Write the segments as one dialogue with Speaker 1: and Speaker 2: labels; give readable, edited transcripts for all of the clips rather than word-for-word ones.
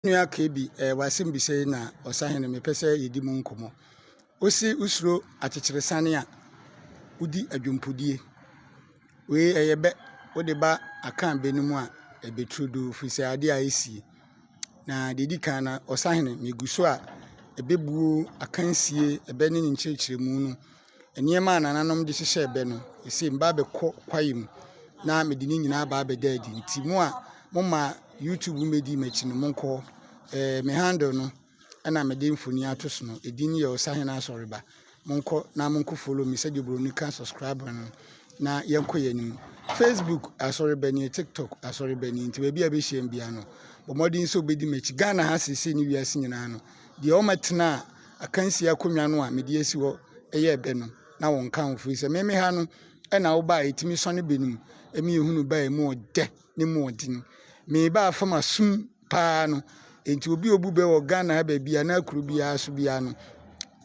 Speaker 1: Nua KB, ɛɛ w'asɛmbisa yi na ɔsahene mepɛ sɛ yɛdi mu nkɔmmɔ. Wose wosuro akyekyeresane a wodi adwompodie. Wei ɛyɛ bɛ, wode ba Akan bɛ no mu a, ɛbɛturodoo firi sɛ adeɛ a ɛsie. Na deɛ ɛdi kan no, ɔsahene megu so a ɛbɛbuo akansie ɛbɛ ne ne nkyerɛkyerɛmu no. Nneɛma a nananom de hyehyɛɛ bɛ no, seesei meba abɛkɔ kwaeɛ mu na mede ne nyinaa aba abɛda adi. Nti mo a moma YouTube mmɛdii m'akyi no, monkɔ hɔ. Me handle no ɛna mede mfoni ato so no. Edin yɛ Ɔsahene Asɔreba. Monkɔ na monkɔ follow me sɛdeɛ Buroni ka subscribe no na yɛnkɔ yɛn anim. Facebook Asɔreba nie, TikTok Asɔreba nie. Nti baabi a bɛhyia m biara no, bɔ mmɔden sɛ wobɛdi m'akyi. Ghana ha seesei ne wiase nyinaa no, deɛ ɔmmɛtena akansie akonnwa no a mede asi hɔ yɛ bɛ no na wɔnka ho firi sɛ meme ha no ɛna woba a ɛtumi sɔne bɛ no mu ɛmi ehunu ba emu ɔdɛ ne mu ɔden. Meba afam asum paa no, nti obi a obu bɛ wɔ Ghana ha baabi anaa kuro biara so biara no,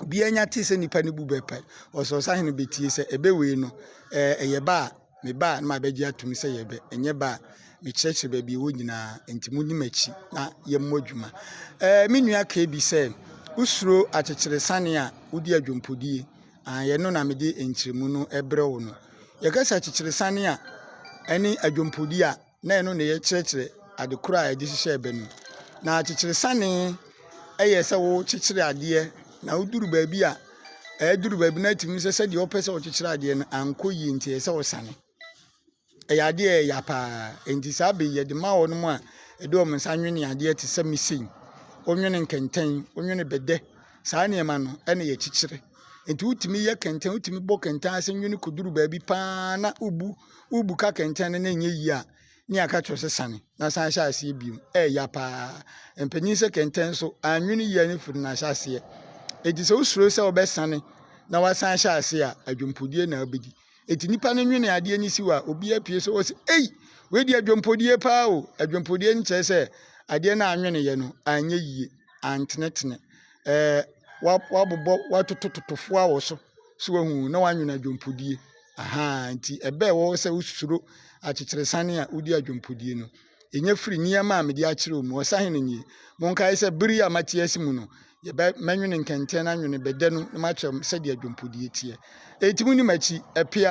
Speaker 1: obiara nya te sɛ nipa no bu bɛ pɛ, ɔsɛ ɔsahene bɛtie sɛ ɛbɛ wei no ɛyɛ ba a meba a na mabɛgye atom sɛ yɛ bɛ, ɛnyɛ ba a mekyerɛkyerɛ baabi ɛwɔ nyinaa, nti monni m'akyi na yɛmmɔ adwuma. Me nua KB sɛ wosuro akyekyeresane a wodi adwompodie, yɛno na mede nkyerɛmu no ɛbrɛ wo no. Yɛka sɛ akyekyeresane a ɛne adwompodie a, na ɛno na yɛkyerɛkyerɛ ade korɔ a yɛde hyehyɛ bɛ no. Na akyekyeresane ɛyɛ sɛ wokyekyere adeɛ na woduru baabi a ɛduru baabi na atumi sɛ sɛdeɛ wopɛ sɛ wokyekyere adeɛ no ankɔ yie nti ɛyɛ sɛ wosane. Ɛyɛ adeɛ a ɛyɛ paa. Nti saa bɛ yi yɛde ma wɔn a ɛde wɔn nsa nwene adeɛ te sɛ me sei. Wonwene nkɛntɛn, wonwene bɛdɛ, saa nneɛma no ɛna yɛkyekyere. Nti wotumi yɛ kɛntɛn, wotumi bɔ kɛntɛn ase nwene kɔduru baabi paa na wobu ka kɛntɛn no na ɛnyɛ yie a, ne yɛaka kyerɛ sɛ sane na san hyɛ aseɛ bio. Ɛyɛ paa. Mpanyin sɛ kɛntɛn so anwene yie no firi n'ahyɛ aseɛ. Enti sɛ wosuro sɛ wobɛsane na wasan ahyɛ aseɛ a, adwompodie na wobɛdi. Enti nipa no nwene adeɛ no si hɔ a, obi apue so ɔsɛ ei, wei deɛ adwompodie paa o. Adwompodie no kyerɛ sɛ adeɛ no a anweneyɛ no anyɛ yie, antenetene. Wabobɔ watotototofoɔ wɔ so so wahu na wanwene adwompodie. Ahaa, nti ɛbɛ ɛwɔ hɔ sɛ wosuro akyekyeresane a wodi adwompodie no, ɛnya firi nneɛma a mede akyerɛ wo mu. Ɔsahene nie. Monkae sɛ bere a mate ase mu no, yɛbɛ mɛnwene nkɛntɛn anwene bɛdɛ no na makyerɛ mo sɛdeɛ adwompodie teɛ. Enti monni m'akyi, ɛpea.